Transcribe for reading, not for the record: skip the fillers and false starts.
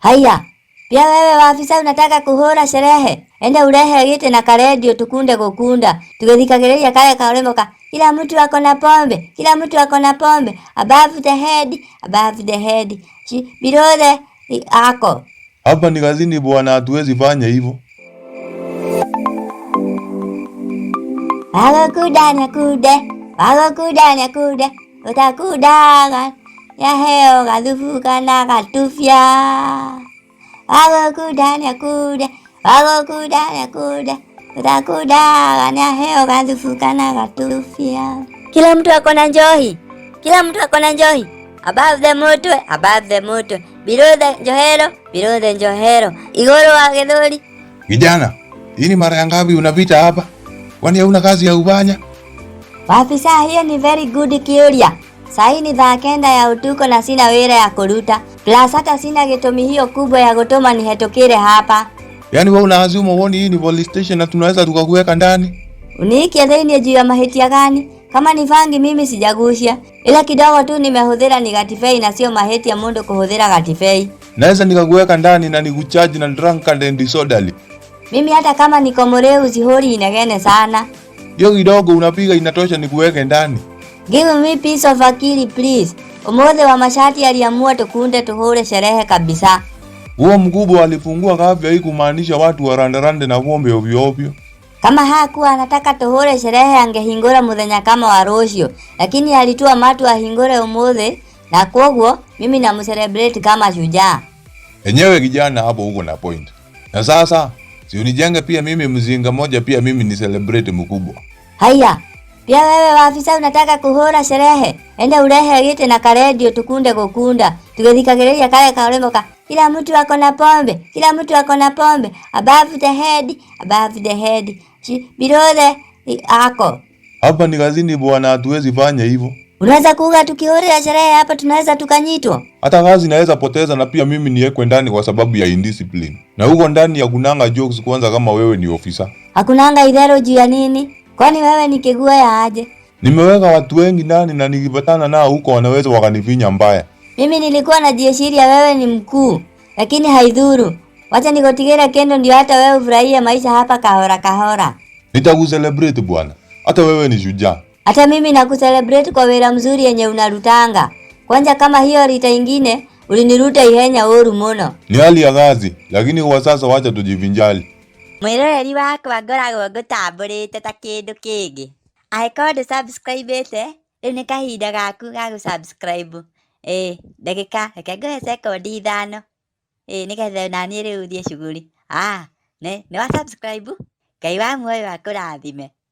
Haya, pia wewe waafisa unataka kuhura sherehe, enda urehe giti na karedio tukunde gukunda tugithikagiriria kale karwimbo ka kila mtu ako na pombe, kila mtu ako na pombe, above the head, above the head, below the ako. Hapa ni kazini bwana, hatuwezi fanya hivyo. Wagũkunda nĩakunde, wagũkunda nĩakunde, ũtakundaga nĩaheo gathubu kana gatubia. Wagũkunda nĩakunde, wagũkunda nĩakunde, ũtakundaga nĩaheo gathubu kana gatubia. Kila mtu ako na njohi, kila mtu ako na njohi. Above the mutwe, above the mutwe, below the njohero, below the njohero, igũrũ wa gĩthũri. Kijana, hii ni mara ya ngapi unapita hapa? Kwani hauna kazi ya kufanya? Waafisa, hiyo ni very good kiuria. Sahi ni 9:00 ya utuko na sina wira ya kuruta. Plus hata sina gĩtũmi hiyo kubwa ya gũtũma nihetũkĩre hapa. Yaani wewe unaazuma uone hii ni police station na tunaweza tukakuweka ndani? Uniikie thĩinĩ juu ya mahĩtia gani? Kama ni bangi mimi sijagucia. Ila kidogo tu nimehũthĩra ni gatibei na sio mahĩtia mũndũ kũhũthĩra gatibei. Naweza nikakuweka ndani na nikucharge na drunk and disorderly. Mimi hata kama niko mũrĩu sihũri inegene sana. Hiyo kidogo unapiga inatosha nikuweke ndani. Give me peace of akili, please. Umuthi wa mashati aliamua tukunde tuhure sherehe kabisa. Huo mkubwa alifungua kafya hii kumaanisha watu warandarande na pombe ovyo ovyo. Kama hakuwa anataka tuhure sherehe angehingũra muthenya kama wa rũciũ, lakini alitua matu ahingũre umuthi na kwoguo mimi namucelebrate kama shujaa. Enyewe kijana, hapo uko na point. Na sasa si unijenge pia mimi mzinga moja, pia mimi ni celebrate mkubwa. Haya, pia wewe waafisa unataka kuhura sherehe, enda urehe giti na karedio tukunde gukunda tugithikagiriria kale karwimbo ka kila mtu ako na pombe, kila mtu ako na pombe, above the head, above the head, below the ako. Hapa ni kazini bwana, hatuwezi fanya hivyo. Unaweza kuuga tukihurira sherehe hapa tunaweza tukanyitwa? Hata kazi naweza poteza na pia mimi niwekwe ndani kwa sababu ya indiscipline. Na huko ndani ya kunanga jokes kwanza kama wewe ni ofisa. Hakunanga idhero juu ya nini? Kwani wewe ni kigua ya aje? Nimeweka watu wengi ndani na nikipatana nao huko wanaweza wakanifinya mbaya. Mimi nilikuwa najiashiria wewe ni mkuu, lakini haidhuru. Wacha nikutigire kendo ndio hata wewe ufurahie maisha hapa kahora kahora. Nitakucelebrate bwana. Hata wewe ni shujaa. Hata mimi nakucelebrate kwa wira mzuri yenye unarutanga. Kwanza kama hiyo rita ingine uliniruta ihenya uru muno. Ni hali ya kazi, lakini kwa sasa wacha tujivinjali. Mwiroreri wakwa, ngoragwo ngũtambũrĩte ta kĩndũ kĩngĩ. Angĩkorwo ndũ subscribe-ĩte, rĩu nĩ kahinda gaku ga gũ subscribe. Ĩĩ ndagĩka, reke ngũhe sekondi 5. Ĩĩ nĩgetha naniĩ rĩu thiĩ cuguri. Ah, nĩ wa subscribe? Ngai wa muoyo akũrathime.